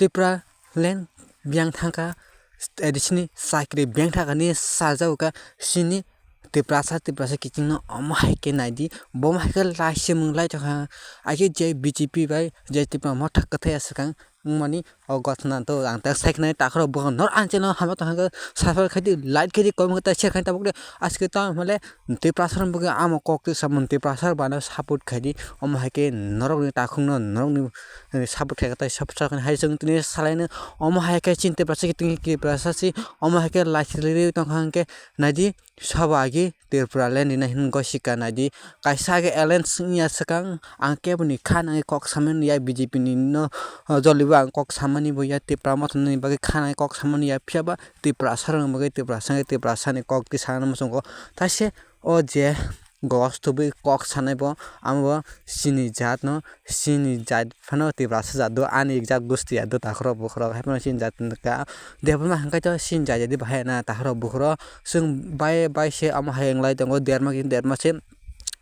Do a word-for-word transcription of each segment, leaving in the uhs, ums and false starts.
Tipraland biyang thangkha, additional chakri biyang thangkha hinwi sajagokha chini Tiprasa, Tiprasa kichingno. Omo hai khe naidi, bo hai khe lai se mwnglai tongkha, hakhe je B J P bai je Tipra Motha kwthai swkang wngmani o gotna to ang tak sai khna takhorok bukhang nor ang channel hama tongkha subscribe khaidi, like khaidi, comment khaidi, share khaidi tabuk de. Aske tamo hwnle Tiprasa rok bagwi amo kok twi samung Tiprasa rok bano support khaidi. Omo hai khe norokni takhukno norokni support khaikha tai subscribe khaidi hai chwng tini salaino. Omo hai khe chini Tiprasa khe tini Tiprasa si omo hai khe lai se rwi tongkha hwnkhe naidi. Sabo agi Tipraland rina hin gosika naidi, kaisa agi alliance wngya swkang ang keboni kha nangwi kok samani ya, B J P ni no jolibo ang kok samani bo ya, Tipra Motha ni bagwi kha nangwi kok samani ya, phiyaba Tiprasa rokni bagwi Tiprasa wngwi Tiprasa ni kok twi sana muchungo. Taise o je gos tubui kok sanai bo amo bo chini jat no, chini jat phano Tiprasa jat do, ani jak gusti jat do, takhorok bukhorok hai phano chini jat wngkha. Debbarma hwnkhe to chini jat jadi bahai na takhorok bukhorok chwng bai bai se omo hai wng lai tongo, derma khe derma se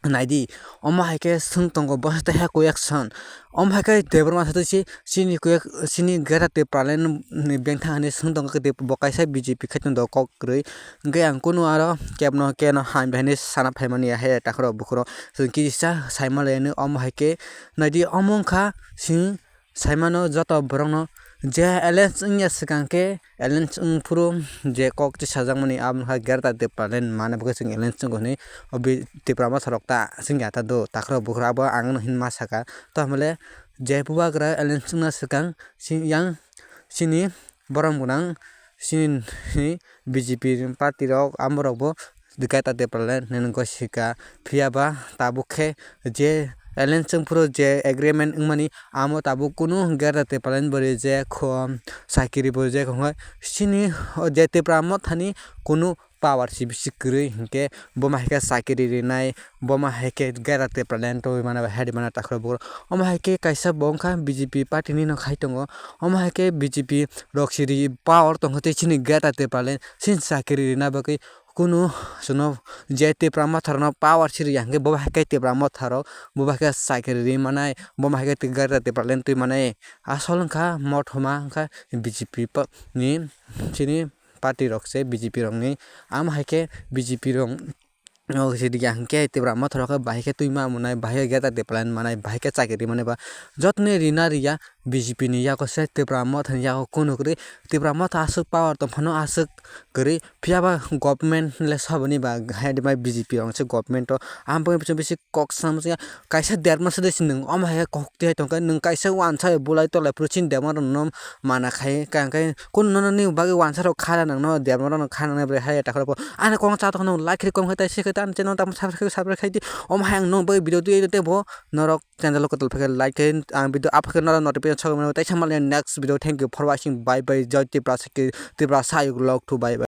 naidi. Omo hai khe swng tongo bo tei ha kuyaksan. Omo hai khe Debbarma se twi se chini kuyak chini Greater Tipraland ni bengthang hinwi swng tongo, bo kaisa B J P khai tongo kok kwrwi. Hwnkhe ang kunu aro kebno keno hamya hinwi sana phaimani ya hai takhorok bukhorok. Chwng kisa saima lainw omo hai khe naidi omo wngkha chwng saimano joto borokno je alliance wngya swkang khe alliance wng phuru je kok twi sajakmani abo wngkha Greater Tipraland mana bagwi chwng alliance wngo hinwi o bi Tipra Motha rok ta chwng ya ta do takhorok bukhorok abo ang hinma saka. Tamole je bubagra alliance wngna swkang yang chini borok gwnang chini B J P party rok amorok bo Greater Tipraland hinwi gosika. Phiyaba tabuk khe je alliance wng phuru je agreement wngmani amo tabuk kunu Greater Tipraland bo rijak kho, chakiri bo rijak kho, chini je Tipra Mothani kunu power si bisi kwrwi hinkhe bo ma hai khe chakiri rinai, bo ma hai khe Greater Tipraland tongwi mano bai hai rwmano takhorok bukhorok. Omo hai khe kaisa bo wngkha B J P party ni no khai tongo. Omo hai khe B J P rok si ri power tongkha tei chini Greater Tipraland chini chakiri rina bagwi kunu chwngno je Tipra Motha rokno power si riya hinkhe bo hai khe Tipra Motha rok bo hai khe chakiri ri manai, bo hai khe Greater Tipraland twi manai. Asol wngkha mothoma wngkha B J P ni chini party rok se B J P rokni. Amo hai khe B J P rok no sidi ya hinkhe Tipra Motha rok khe bahai khe twi ma mwnai, bahai khe Greater Tipraland manai, bahai khe chakiri manai ba jotoni rina riya B J P ni yago se Tipra Motha ni yago kunu kwrwi. Tipra Motha aswk power tong phano aswk kwrwi, phiyaba government le saboni ba hai B J P rok se government o. Ang boni bisi kok sam ya kaisa derma se de si nwng omo hai khe kok twi hai tongkha, nwng kaisa wansa bulai tolai phuru chini derma rok no mana khai ka hwnkhe kunu nono ni bagwi wansa rok kha nang no derma rok no kha nang nai bre hai takhorok. Ani kok cha tongno like khe kom khai tai se khai ta ani channel tamo subscribe subscribe khai di. Omo hai ang no bagwi video twi tei bo norok channel o kwtal phai khe like khai ang video up khai norok notification sogwi mano tai samali next video. Thank you for watching, bye bye, jai Tiprasa, Tiprasa ayuk log to bye bye.